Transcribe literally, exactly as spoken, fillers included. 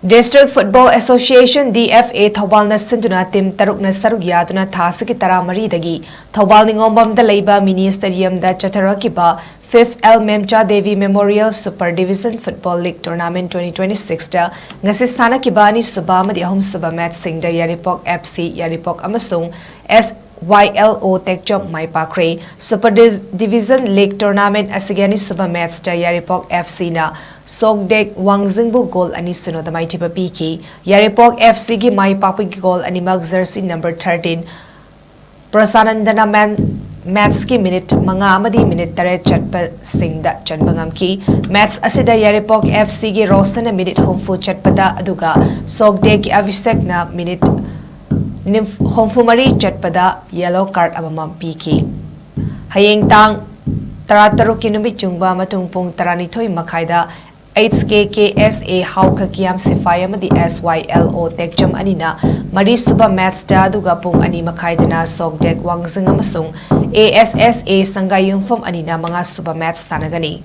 District Football Association, D F A, ꯊꯧꯕꯥꯜꯅ ꯁꯤꯟꯗꯨꯅ team ꯇꯔꯨꯛꯅ ꯁꯔꯨꯛ ꯌꯥꯗꯨꯅ ꯊꯥ ꯑꯁꯤꯒꯤ ꯇꯔꯥꯃꯔꯤꯗꯒꯤ ꯊꯧꯕꯥꯜ ꯅꯤꯉꯣꯝꯕꯝꯗ ꯂꯩꯕ mini stadiumꯗ ꯆꯠꯊꯔꯛꯈꯤꯕ fifth L Memcha Devi Memorial Super Division Football League Tournament twenty twenty-sixꯇ ꯉꯁꯤ ꯁꯥꯟꯅꯈꯤꯕ ꯑꯅꯤꯁꯨꯕ ꯑꯃꯗꯤ ꯑꯍꯨꯝꯁꯨꯕ matchꯁꯤꯡꯗ ꯌꯥꯏꯔꯤꯄꯣꯛ F C ꯌꯥꯏꯔꯤꯄꯣꯛ ꯑꯃꯁꯨꯡ S Y L O ꯇꯦꯛꯆꯝ ꯃꯥꯏ ꯄꯥꯛꯈ꯭ꯔꯦ꯫ Super Div-, Division League Tournament ꯑꯁꯤꯒꯤ ꯑꯅꯤꯁꯨꯕ matchꯇ ꯌꯥꯏꯔꯤꯄꯣꯛ F Cꯅ ꯁꯣꯛꯗꯦꯛ ꯋꯥꯡꯖꯤꯡꯕꯨ goal ꯑꯅꯤ ꯁꯤꯅꯣꯗ ꯃꯥꯏꯊꯤꯕ ꯄꯤꯈꯤ꯫ ꯌꯥꯏꯔꯤꯄꯣꯛ F Cꯒꯤ ꯃꯥꯏ ꯄꯥꯛꯄꯒꯤ goal ꯑꯅꯤꯃꯛ jersey number thirteen ꯄ꯭ꯔꯁꯥꯅꯟꯗꯅ man-, matchꯀꯤ minute ꯃꯉꯥ ꯑꯃꯗꯤ minute ꯇꯔꯦꯠ ꯆꯠꯄꯁꯤꯡꯗ ꯆꯟꯕ ꯉꯝꯈꯤ꯫ Match ꯑꯁꯤꯗ ꯌꯥꯏꯔꯤꯄꯣꯛ F Cꯒꯤ ꯔꯣꯁꯟꯅ minute ꯍꯨꯝꯐꯨ ꯆꯠꯄꯗ, ꯑꯗꯨꯒ ꯁꯣꯛꯗꯦꯛꯀꯤ ꯑꯚꯤꯁꯦꯛꯅ minute ꯅꯤꯝ-, ꯍꯨꯝꯐꯨꯃꯔꯤ ꯆꯠꯄꯗ yellow card ꯑꯃꯃꯝ ꯄꯤꯈꯤ꯫ ꯍꯌꯦꯡ ꯇꯥꯡ ꯇꯔꯥꯇꯔꯨꯛꯀꯤ ꯅꯨꯃꯤꯠ ꯌꯨꯡꯕ ꯃꯇꯨꯡ ꯄꯨꯡ ꯇꯔꯥꯅꯤꯊꯣꯏ ꯃꯈꯥꯏꯗ H K K S A ꯍꯥꯎꯈ ꯀꯤꯌꯥꯝ ꯁꯤꯐꯥꯏ ꯑꯃꯗꯤ S Y L O ꯇꯦꯛꯆꯝ ꯑꯅꯤꯅ ꯃꯔꯤꯁꯨꯕ matchꯇ, ꯑꯗꯨꯒ ꯄꯨꯡ ꯑꯅꯤ ꯃꯈꯥꯏꯗꯅ ꯁꯣꯛꯗꯦꯛ ꯋꯥꯡꯖꯤꯡ ꯑꯃꯁꯨꯡ A S S A ꯁꯪꯒꯥꯏ ꯌꯨꯝꯐꯝ ꯑꯅꯤꯅ ꯃꯉꯥꯁꯨꯕ match ꯁꯥꯟꯅꯒꯅꯤ꯫